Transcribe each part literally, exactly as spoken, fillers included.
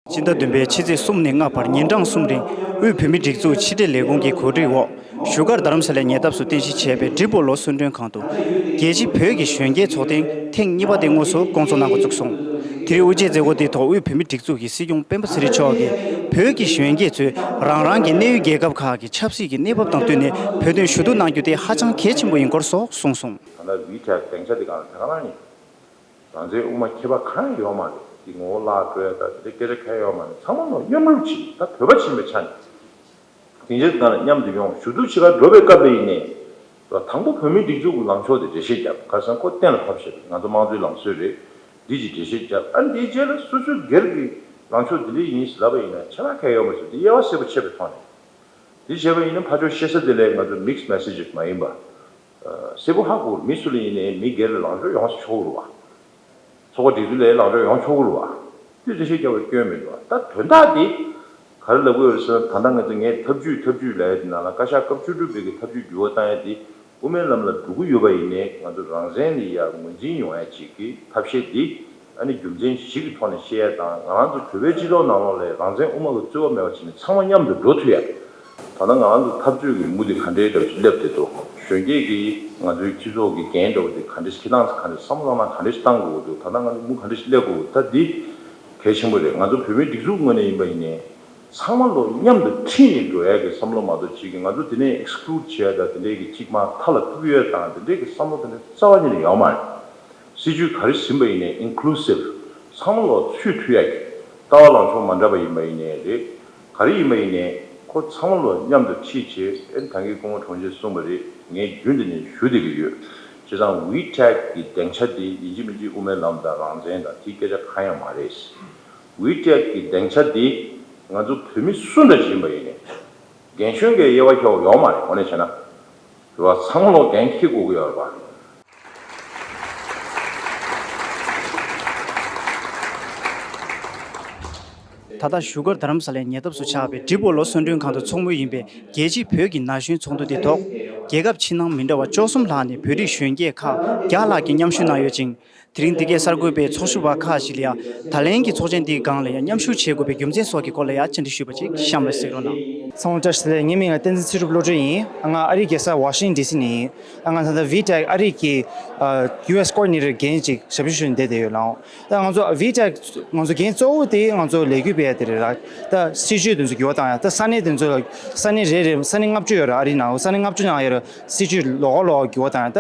སྤྱི་ཟླ་བདུན་པའི་ཕྱི་ཚེས་གསུམ་ནས་ལྔ་བར་ཉིན་གྲངས་གསུམ་རིང་དབུས་བོད་མིའི་སྒྲིག་འཛུགས་ཕྱི་དྲིལ་ལས་ཁུངས་ཀྱི་གོ་སྒྲིག་འོག་བཞུགས་སྒར་རྡ་རམ་ས་ལའི་ཉེ་འདབས་སུ་རྟེན་གཞི་བྱས་པའི་ཌི་པོ་ལོ་གསོལ་མགྲོན་ཁང་དུ། རྒྱལ་སྤྱིའི་བོད་ཀྱི་གཞོན་སྐྱེས་ཚོགས་ཐེངས་ཐེངས་གཉིས་པ་དེ་དངོས་སུ་བསྐོང་ཚོགས་གནང་འགོ་བཙུགས་སོང་། དེ་རིང་དབུ་འབྱེད་མཛད་སྒོ་དེའི་ཐོག་དབུས་བོད་མིའི་སྒྲིག་འཛུགས་ཀྱི་སྲིད་སྐྱོང་སྤེན་པ་ཚེ་རིང་མཆོག་གིས། བོད་ཀྱི་གཞོན་སྐྱེས་ཚོས་རང་རང་གི་གནས་ཡུལ་རྒྱལ་ཁབ་ཁག་གི་ཆབ་སྲིད་ཀྱི་གནས་བབ་དང་བསྟུན་ནས་བོད་དོན་ཞུ་གཏུག་གནང་རྒྱུ་དེ་ཧ་ཅང་གལ་ཆེན་པོ་ཡིན་སྐོར་སོགས་གསུངས་སོང་། ད་ལྟ་ཝི་ཊེག་སྡིངས་ཆ་འདི་སྒང་ལ་དེ་ག་རང་ཡིན། རང་བཙན་དབུ་མ་ཁྱད་པར་གང་ཡང་ཡོད་མ་རེད། འདི་ངོ་བོ་བརླག་འགྲོ་ཡ་ད་འདི་སྐད་ཆ་གང་ཡང་ཡོད་མ་རེད། ཚང་མ་ལོ་མཉམ་རུབ་བྱེད། ད་བོད་པ་བྱེད་པའི་ཆ་ནས་སྡིངས་ཆ་འདི་སྒང་ལ་མཉམ་དུ་ཡོང་ཞུ་གཏུག་བྱེད་ག་འགྲོ་བའི་སྐབས་ལ་ཡིན་ནའི། དང་པོ་བོད་མིའི་སྒྲིག་འཛུགས་ཀྱི་ལངས་ཕྱོགས་དེ་འགྲེལ་བཤད་རྒྱབ། ཁ་སང་ཁོ་གཏན་ལ་ཕབ་བཞག་པའི་ང་ཚོ་དམངས་གཙོའི་ལམ་སྲོལ་རེད། འདི་ཅིག་འགྲེལ་བཤད་རྒྱབ། ཨ་འདིའི་རྗེས་ལ་སོ་སོའི་སྒེར་གྱི་ལངས་ཕྱོགས་འདི་འདྲ་ཡིན་ཟེར་ལབ་པ་ཡིན་ན་ཆད་ལྷག་གང་ཡང་ཡོད་མ་རེད། འདི་དབྱེ་བ་གསལ་པོ་ཕྱེ་བའི་ཐོག་ནས། དེ་བྱས་པ་ཡིན་ན་ཕར་ཕྱོགས་ཤེས་ས་དེ་ལས་ང་ཚོ་mixed messages མ་ཡིན་པ། ཨ་གསལ་པོ་ཧ་གོ་རུ་མི་སུ་ལ་ཡིན་ནའི་མི་སྒེར་ལ་ལངས་ཕྱོགས་ཡོང་ཆོག་རུ་བ། ཚོགས་པ་སྒྲིག་འཛུགས་ལ་ལངས་ཕྱོགས་ཡོང་ཆོག་རུ་བ། དེ་འགྲེལ་བཤད་རྒྱག་པའི་སྐྱོན་མི་འདུག་ད་དོན་དག་དེ་ག་རེ་ལབ་དགོས་རེད་ཟེར་ན། ད་ལྟ་ང་ཚོ་ངས་ཐབས་ཇུས་ཐབས་ཇུས་ལབ་ཡ་དེ་ནང་ལ་བཀའ་ཤག་སྐབས་བཅུ་དྲུག་པའི་གི་ཐབས་ཇུས་འགྱུར་བ་བཏང་ཡ་དེ། དབུ་མའི་ལམ་ལ་འགྲོ་གི་ཡོད་པ་ཡིན་ནའི་ང་ཚོ་རང་བཙན་ལ་ཡ་ངོས་འཛིན་ཡོང་ཡ་ཅིག་གི་ཐབས་ཤེས་འདི་ཨ་ནི་རྒྱུ་མཚན་བཞི་གི་ཐོག་ནས་བཤད་ཡ་དང་། ང་རང་ཚོ་བོད་པའི་སྤྱི་ཚོགས་ནང་ལོགས་ལ་རང་བཙན་དབུ་མ་གི་རྩོད་པ་མེད་པ་བྱས་ནས་ཚང་མ་མཉམ་དུ་འགྲོ་ཐུབ་ཡ། ད་ལྟ་ང་རང་ཚོ་འཐབ་རྩོད་ཀྱི་མུ་དེ་ག་འདྲའི་འདྲ་བ་ཞིག་སླེབས་བསྡད་འདུག་གཞོན་སྐྱེས་ཀྱིས་ང་ཚོའི་སྤྱི་ཚོགས་ཀྱི་འགན་འདྲ་བོ་དེ་ག་འདྲ་ཞིག་འཁྱེར་སྟངས་ག་འདྲ་བསམ་བློ་བཏང་སྟངས་ག་འདྲ་ཞིག་བཏང་དགོས་འདུག་ད་ལྟ་ང་ཚོ་མུ་ག་འདྲ་ཞིག་སླེབས་དགོས་འདུག་ད་འདི་གལ་ཆེན་པོ་རེད། ང་ཚོ་བོད་མིའི་སྒྲིག་འཛུགས་ངོས་ནས་ཡིན་པ་ཡིན་ནའི། ཚང་མ་ལོ་མཉམ་དུ་ཁྲིད་ནས་འགྲོ་ཡ་གི་བསམ་བློ་མ་གཏོགས་ཅིག་གི་ང་ཚོ་དེ་ནས་exclude བྱེད་ཡ་དང་དེ་འདྲའི་གི་ཅིག་མ་མཐའ་ལ་ཕུག་ཡོད་དང་དེ་འདྲའི་གི་བསམ་བློ་དེ་འདྲ་རྩ་བ་ཉིད་ནས་ཡོད་མ་རེད། སྲིད་ཇུས་ག་རེ་ཟིན་པ་ཡིན་ནའི་inclusive ཚང་མ་ལོ་ཚུད་ཐུབ་ཡ་གི་ལྟ་བ་ལངས་ཕྱོགས་མ་འདྲ་བ་ཡིན་པ་ཡིན་ནའི་རེད། ག་རེ་ཡིན་པ་ཡིན་ནའི་ཁོ་ཚང་མ་ལོ་མཉམ་དུ་ཁྲིད་བྱས། ཨེ་ད་གིན་སྐུ་ངོ་དྲུང་ཆེ་གསུངས་པ་རེད། ངས་རྒྱུན་དུ་ནས་ཞུ་བསྡད་ཀྱི་ཡོད། བྱས་ཙང་ཝི་ཊེག་གི་སྡིངས་ཆ་དེ་ཡིན་གཅིག་མིན་གཅིག་དབུ་མའི་ལམ་དང་རང་བཙན་དང་དེའི་སྐད་ཆ་གང་ཡང་མ་རེད། ཝི་ཊེག་གི་སྡིངས་ཆ་འདི་ང་ཚོ་བོད་མི་སུ་འདྲ་ཞིག་ཡིན་པ་ཡིན་ནའི་རྒན་གཞོན་གྱི་དབྱེ་བ་ཕྱེ་བ་ཡོད་མ་རེད། དངོས་གནས་བྱས་ན་རེད་བ། ཚང་མ་ལོ་འགན་འཁྱེར་དགོས་ཀྱི་ཡོད་རེད་བ། ད་ལྟ་བཞུགས་སྒར་རྡ་རམ་ས་ལའི་ཉེ་འདབས་སུ་ཆགས་པའི་ཌི་པོ་ལོ་གསོལ་མགྲོན་ཁང་དུ་འཚོགས་མུས་ཡིན་པའི་རྒྱལ་སྤྱིའི་བོད་ཀྱི་ན་གཞོན་ཚོགས་འདུ་དེའི་ཐོག་རྒྱལ་ཁབ་ཕྱི་ནང་མི་འདྲ་བ་བཅུ་གསུམ་ལྷག་ནས་བོད་རིགས་གཞོན་སྐྱེས་ཁག་བརྒྱ་ལྷག་གིས་མཉམ་ཞུགས་གནང་ཡོད་ཅིང་། དེ་རིང་འདི་གའི་གསར་འགོད་པས་ཚོགས་ཞུགས་པ་ཁག་ཅིག་ལ་ཡང་ད་ལན་གྱི་ཚོགས་ཆེན་འདིའི་སྒང་ལ་ཡང་མཉམ་ཞུགས་བྱེད་དགོས་པའི་རྒྱུ་མཚན་སོགས་ཀྱི་སྐོར་ལ་ཡང་བཅར་འདྲི་ཞུས་པ་ཅིག་གཤམ་ལ་གཟིགས་རོགས་གནང་། ཚང་མ་བཀྲ་ཤིས་བདེ་ལེགས། ངའི་མིང་ལ་བསྟན་འཛིན་ཚེ་སྒྲུབ་བློ་གྲོས་ཡིན། ང་ཨ་རིའི་རྒྱལ་ས་ཝ་ཤིང་ཊོན་ཌི་སི་ནས་ཡིན། ང་ད་ལྟ་ཝི་ཊེག་ཨ་རིའི་གི་ཡུ་ཨེསི་ཀོ་ཌི་ནེ་ཊར་འགན་ཅིག་ཞབས་ཞུ་ཞུས་ནས་བསྡད་བསྡད་ཡོད་ལགས། ད་ང་ཚོ་ཝི་ཊེག་ང་ཚོ་འགན་གཙོ་བོ་དེ་ང་ཚོ་ལས་འགུལ་སྤེལ་ཡ་དེ་རེད་ལ། ད་སྲིད་ཇུས་དེ་ཚོ་འགྱུར་བ་བཏང་ཡ། ད་ས་གནས་དེ་ཚོ་ལ་ས་གནས་རེ་རེ་ས་གནས་ལྔ་བཅུ་ཡོད་རེད་ཨ་རིའི་ནང་། ས་གནས་ལྔ་བཅུ་ནང་ཡོད་རེད། སྲིད་ཇུས་ལོགས་ཀ་ལོགས་ཀ་འགྱུར་བ་བཏང་ཡ། ད་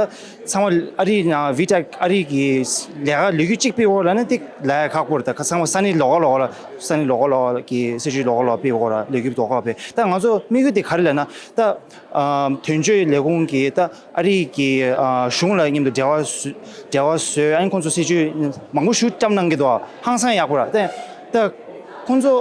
ཚང་མ་ཨ་རིའི་ནང་ཝི་ཊེག་ཨ་རིའི་གི་ལས་ཀ་ལས་འགུལ་གཅིག་སྤེལ་འོག་ལ་ནི་དེ་ལ་ཡ་ཁག་པོ་རེད། ད་ཁ་ཚང་མ་ས་གནས་ལོགས་ཀ་ལོགས་ཀ་ལ་ས་གནས་ལོགས་ཀ་ལོགས་ཀ་གི་སྲིད་ཇུས་ལོགས་ཀ་ལོགས་སྤེལ་འོག་ལ་ལས་འགུལ་ལོགས་ཀ་སྤེལ། ད་ང་ཚོ་དམིགས་ཡུལ་དེ་ག་རེ་ལབ་ན། ད་ཨ་དོན་གཅོད་ལས་ཁུངས་ཀྱི་ད་ཨ་རིའི་གི་ཨ་གཞུང་ལ་མཉམ་དུ་འབྲེལ་བ་བཟོ་འབྲེལ་བ་བཟོས། ཨ་ནི་ཁོང་ཚོ་སྲིད་ཇུས་མང་པོ་ཞིག་བཏོན་གནང་གི་འདུག་ཧང་སང་ཡག་པོ་ར། ད་ད་ཁོང་ཚོ་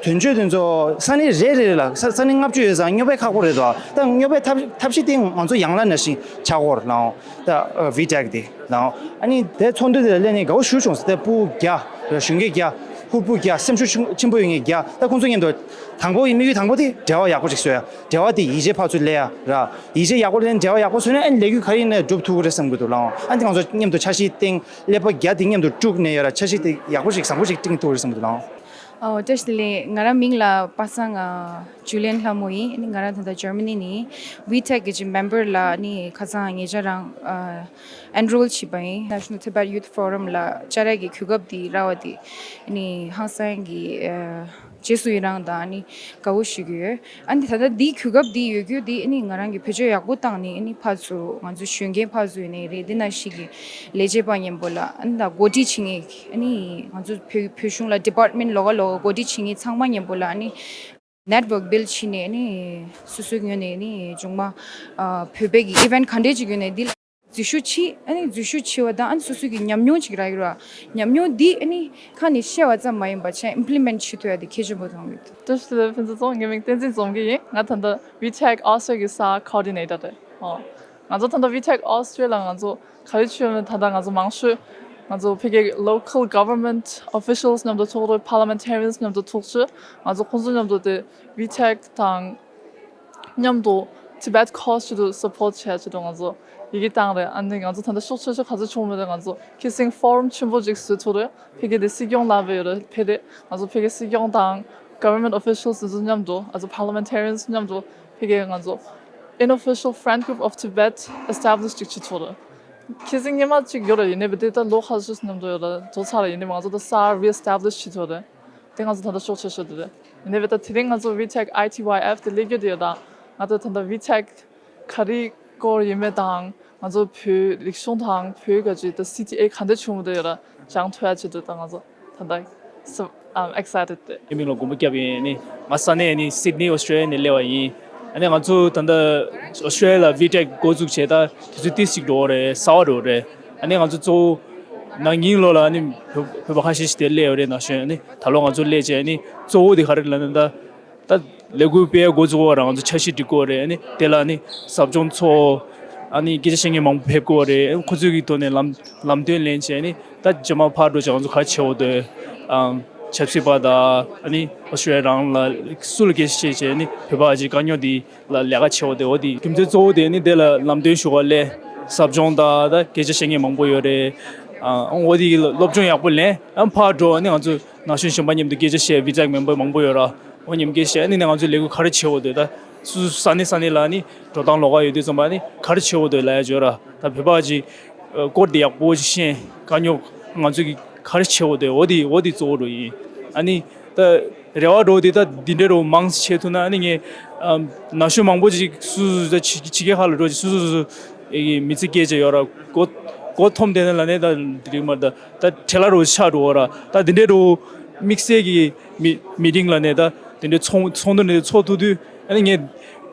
དོན་གཅོད་དེ་ཚོ་ས་གནས་རེ་རེ་ལ་ས་ས་གནས་ལྔ་བཅུ་ཡོད་ཙང་སྙོབ་པ་ཁག་པོ་རེད་འདུག་ད་སྙོབ་པའི་ཐབས་ཐབས་ཤེས་དེ་ང་ཚོ་ཡང་ལ་ན་བཞིན་བྱ་དགོས་རེད་ལགས། ད་ཝི་ཊེག་དེ་ལགས། ཨ་ནི་དེ་ཚོགས་འདུ་དེ་ལ་སླེབས་ནས་དགའ་བོ་ཞེ་པོ་བྱུང་སོང་། ད་ཕྲུ་གུ་བརྒྱ་ར་གཞོན་སྐྱེས་བརྒྱ་ཕྲུ་གུ་བརྒྱ་སེམས་ཤུགས་ཆེན་ཆེན་པོ་ཡོད་མཁན་བརྒྱ། ད་ཁོང་ཚོ་མཉམ་དུ་དང་པོ་ཡི་དམིགས་ཡུལ་དང་པོ་དེ་འབྲེལ་བ་ཡག་པོ་ཞིག་བཟོ་ཡ། འབྲེལ་བ་དེ་ཡིད་ཆེས་ཕར་ཚུར་སླེབས་ཡ་ར། ཡིད་ཆེས་ཡག་པོ་སླེབས་ནས་འབྲེལ་བ་ཡག་པོ་བཟོས་ན་ཨ་ནི་ལས་འགུལ་ག་རེ་ཡིན་ན་འགྲུབ་ཐུབ་ཀྱི་རེད་བསམ་གྱི་འདུག་ལགས། ཨ་ནི་ང་ཚོ་མཉམ་དུ་འཆར་གཞི་བཏིང་། ཀླད་པ་བརྒྱ་དེ་མཉམ་དུ་དཀྲུགས་ནས་ཡ་ར་འཆར་གཞི་དེ་ཡག་པོ་ཞིག་བཟང་པོ་ཞིག་བཏིང་ཐུབ་ཀྱི་རེད་བསམ་གྱི་འདུག་ལགས། ཨོ་བཀྲ་ཤིས་བདེ་ལེགས། ང་རང་མིང་ལ་པ་སངས་ཨ་ཇུ་ལིན་ལྷ་མོ་ཡིན། ཨ་ནི་ང་རང་ད་ལྟ་ཇར་མ་ནི་ནས་ཡིན། ཝི་ཊེག་གི་ཅིག་མེམ་བར་ལ་ཨ་ནི་ཁ་སང་ངེད་ཅག་རང་ཨ་ཨེན་རོལ་བྱས་པ་ཡིན། National Tibet Youth Forum ལ་བཅར་ཡ་གི་གོ་སྐབས་དེ་རག་པ་དེ་ཨ་ནི་ཧང་སང་གི་ཨ་རྗེས་སུ་ཡི་རང་དང་ཨ་ནི་དགའ་བོ་ཞུ་གི་ཡོད། ཨ་ནི་ད་ལྟ་འདིའི་གོ་སྐབས་འདི་ཡོད་རྒྱུ་འདི་ཨ་ནི་ང་རང་གི་བེད་སྤྱོད་ཡག་པོ་བཏང་ནས་ཨ་ནི་ཕར་ཚུར་ང་ཚོ་གཞོན་སྐྱེས་ཕར་ཚུར་ཡིན་ནའི་རེད། འདི་ནང་བཞིན་གྱི་ལས་བྱེད་པ་མཉམ་པོ་ལ་ཨ་ནི་ད་གོ་སྒྲིག་བྱེད་མཁན་ཨ་ནི་ང་ཚོ་བོད་བོད་གཞུང་ལ་ཌི་པཱར་ཊི་མེན་ཊི་ལོགས་ཀ་ལོགས་ཀ་གོ་སྒྲིག་བྱེད་མཁན་ཚང་མ་མཉམ་པོ་ལ་ཨ་ནི་ནེཊ་ཝརྐ་བིལ་ཌི་བྱས་ནས་ཨ་ནི་སོ་སོའི་ངོས་ནས་ཨ་ནི་ཅུང་མ་ཨ་བོད་པའི་གི་ཨི་ཝེན་ཊི་ག་འདྲས་ཅིག་ཡོད་ནའི་འདི་ལ་འཛུལ་ཞུགས་བྱེད། ཨ་ནི་འཛུལ་ཞུགས་བྱེད་པ་དང་ཨ་ནི་སོ་སོའི་གི་ཉམས་མྱོང་ཅིག་རག་གི་རེད་བ། ཉམས་མྱོང་འདི་ཨ་ནི་ཁ་ནས་བཤད་པ་ཙམ་མ་ཡིན་པ་བྱས་ཨིམ་པི་ལི་མེན་ཊི་བྱེད་ཐུབ་ཡ་དེ་གལ་ཆེན་པོ་མཐོང་གི་འདུག་བཀྲ་ཤིས་བདེ་ལེགས་ཕུན་ཚོགས་ལགས། ངའི་མིང་བསྟན་འཛིན་འཛོམས་སྐྱིད་ཡིན། ང་ད་ལྟ་ཝི་ཊེག་ཨོ་སི་ཊི་ཡ་གི་ས་ཁོ་ཌི་ནེ་ཊར་རེད། ཨོ། ང་ཚོ་ད་ལྟ་ཝི་ཊེག་ཨོ་སི་ཊི་ཡ་ལ་ང་ཚོ་ག་རེ་བྱས་ཡོད་མེད་ད་ལྟ་ང་ཚོ་མང་ཤོས་ང་ཚོ་ཕ་གིའི་ལོ་ཀལ་གྷ་ཝར་མེན་ཊི་ཨོ་ཕི་ཤལ་མཉམ་དུ་ཐུག་རེད། པར་ལི་མེན་ཊེ་རི་ཡན་མཉམ་དུ་ཐུག་ཆེད་ང་ཚོ་ཁོང་ཚོ་མཉམ་དུ་དེ་ཝི་ཊེག་དང་མཉམ་དུ་ Tibet cause ཆེད་དུ་support བྱས་ཆེད་དུ་ང་ཚོ་ཡི་གེ་བཏང་རེད། ཨ་ནི་ང་ཚོ་ད་ལྟ་ཤུགས་ཆེ་ཤོས་ག་ཚོད་བྱུང་མེད་རེད། ང་ཚོ་ཁེ་སང་forum ཆེན་པོ་ཅིག་བཟོས་ཐུབ་རེད། ཕ་གི་དེ་སྲིད་སྐྱོང་ལབ་པ་ཡོད་རེད། ཕ་གི་དེ་ང་ཚོ་ཕ་གི་སྲིད་སྐྱོང་དང་government officials དེ་ཚོ་མཉམ་དུ། ཨ་ཚོ་parliamentarians མཉམ་དུ་ཕ་གི་ང་ཚོ་Unofficial Friend Group of Tibet establish ཅིག་བྱེད་ཐུབ་རེད། ཁེ་སང་སྔོན་མ་ཅིག་ཡོད་རེད། ཡིན་ནའི་བས་དེ་ད་ལོ་ཁ་ཤས་མཉམ་དུ་ཡོད་རེད། རྫོགས་ཚར་རེད། ཡིན་ནའི་ང་ཚོ་ད་གསར་re-establish བྱེད་ཐུབ་རེད། དེ་ང་ཚོ་ད་ལྟ་ཤུགས་ཆེ་ཤོས་དེ་རེད། ཡིན་ནའི་བས་ད་དེ་རིང་ང་ཚོ་VTAC I T Y F དེ་སླེབས་རྒྱུ་དེ་ཡོད། ད་ང་ཚོ་ད་ལྟ་VTAC ག་རེ་སྐོར་ཡིན་མིན་དང་། ང་ཚོ་བོད་རིག་གཞུང་དང་བོད་ག་ཅིག་ད་C T A ག་འདྲ་བྱུང་མིན་དེ་ཡོད་ར་སྦྱང་ཐུབ་ཡ་ཆེད་དུ། ད་ང་ཚོ་ད་ལྟ་so I'm excited དེ། ངའི་མིང་ལ་མགོན་པོ་སྐྱབས་ཡིན། ཨ་ནི་ང་ས་གནས་ནི་Sydney Australia ནས་སླེབས་པ་ཡིན། ཨ་ནི་ང་ཚོ་ད་ལྟ་Australia ལ་VTAC འགོ་འཛུགས་བྱས་ད་དུས་ཚོད་ཏོག་ཙམ་འགྲོ་བ་རེད། གསར་པ་འགྲོ་བ་རེད། ཨ་ནི་ང་ཚོ་གཙོ་བོ་ནང་ཉིན་ལོ་ལ་ཨ་ནི་བོད་བོད་པ་ཁ་ཤས་ཤིག་དེ་སླེབས་ཡོད་རེད། ན་གཞོན། ཨ་ནི་ད་ལོ་ང་ཚོ་སླེབས་བྱས། ཨ་ནི་གཙོ་བོ་དེ་ག་རེ་ལབ་ན་ད། ད་ལས་འགུལ་སྤེལ་འགོ་བཙུགས་པ་རང་ཚོ་འཆར་གཞི་སྒྲིག་དགོས་རེད། ཨ་ནི་དེ་ལ་ཨ་ནི་ཟབ་སྦྱོང་ཚོགས། ཨ་ནི་སྐད་ཆ་བཤད་མཁན་མང་པོ་ཕེབས་དགོས་རེད། ཁོ་ཚོའི་གི་ཐོག་ནས་ལམ་ལམ་སྟོན་ལེན་བྱས། ཨ་ནི་ད་རྗེས་མ་ཕར་འགྲོ་བྱས་ང་ཚོ་ག་རེ་བྱེད་དགོས་འདུག་ཨམ། ཆབ་སྲིད་པ་དང་། ཨ་ནི་ཨོ་སི་ཀྲི་ཡ་རང་ལ་སུ་ལ་སྐད་ཆ་བཤད་བྱས། ཨ་ནི་བོད་པ་ཨ་ཅེ་དཀའ་རྙོག་འདི་ལ་ལས་ཀ་བྱེད་དགོས་འདུག་འོ་དེ་རྒྱུ་མཚན་གཙོ་བོ་དེ་ཨ་ནི་དེ་ལ་ལམ་སྟོན་ཞུ་བ་ལས་ཟབ་སྦྱོང་དང་ད་སྐད་ཆ་བཤད་མཁན་མང་པོ་ཡོད་རེད། ཨ། འོ་དེ་སློབ་སྦྱོང་ཡག་པོ་ལེན། ཨ། ཕར་འགྲོ། ཨ་ནི་ང་ཚོ་ན་གཞོན་གཞན་པ་མཉམ་དུ་སྐད་ཆ་བཤད། VTAC མེམ་བར་མང་པོ་ཡོད་ར། འོ་མཉམ་སྐད་ཆ་བཤད། ཨ་ནི་ང་ཚོའི་ལས་འགུལ་ག་རེ་བྱེད་དགོས་འདུག་ད་སོ་སོ་ས་གནས་ས་གནས་ལ་ཨ་ནི་འགྲོ་སྟངས་ལོགས་ཀ་ཡོད་དུས་ཙམ་པ་ཨ་ནི་ག་རེ་བྱེད་དགོས་འདུག་ལབ་ཡ་ཅིག་ཡོད་ར། ད་བོད་པ་ཅིག་སྐོར་དེ་ཡག་པོ་ཅིག་ཤེས། དཀའ་རྙོག་ང་ཚོ་གི་ག་རེ་བྱེད་དགོས་འདུག་འོ་དེ་འོ་དེ་གཙོ་བོ་འགྲོ་ཡིན། ཨ་ནི་ད་རེ་བ་འགྲོ་དེ་ད་འདི་འདྲ་འགྲོ་མང་ཙམ་བྱེད་ཐུབ་ན། ཨ་ནི་ངས་ཨམ། ན་གཞོན་མང་པོ་ཅིག་སོ་སོ་སོ་ཕྱི་ཕྱི་རྒྱལ་ཁག་ལ་འགྲོ་ཅིག་སོ་སོ་སོ་སོ་ཨེ་གི་མི་ཚེ་སྐྱེལ་བྱས་ཡོད་ར། མགོ་མགོ་འཐོམ་བསྡད་ན་ལབ་ནས་ད་འདི་རིགས་མ་ད་ད་བྲེལ་བ་འགྲོ་ཆགས་འགྲོ་བ་ར། ད་འདི་འདྲའི་འགྲོ་དམིགས་བསལ་གྱི་མི་མི་ཏིང་ལབ་ནས་ད་འདི་འདྲའི་ཚོགས་ཚོགས་འདུ་འདི་ཚོགས་ཐུབ་དུས། ཨ་ནི་ངས་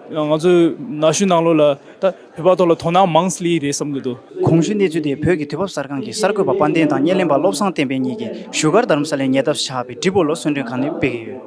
ང་ཚོའི་ན་གཞོན་ནང་ལོགས་ལ་ད་བོད་པ་ཐོག་ལ་དོ་སྣང་མང་ཙམ་སླེབས་རེད་བསམ་གྱི་འདུག་གོང་ཞུས་གནས་ཚུལ་དེ་བོད་ཀྱི་དུས་བབ་གསར་ཁང་གི་གསར་འགོད་པ་དཔལ་ལྡན་དང་བརྙན་ལེན་པ་བློ་བཟང་བསྟན་འཕེལ་གཉིས་ཀྱིས་བཞུགས་སྒར་རྡ་རམ་ས་ལའི་ཉེ་འདབས་བཞག་པའི་བགྲེས་པོ་ལོ་གསོལ་མགྲོན་ཁང་ནས་སྤེལ་གྱི་ཡོད།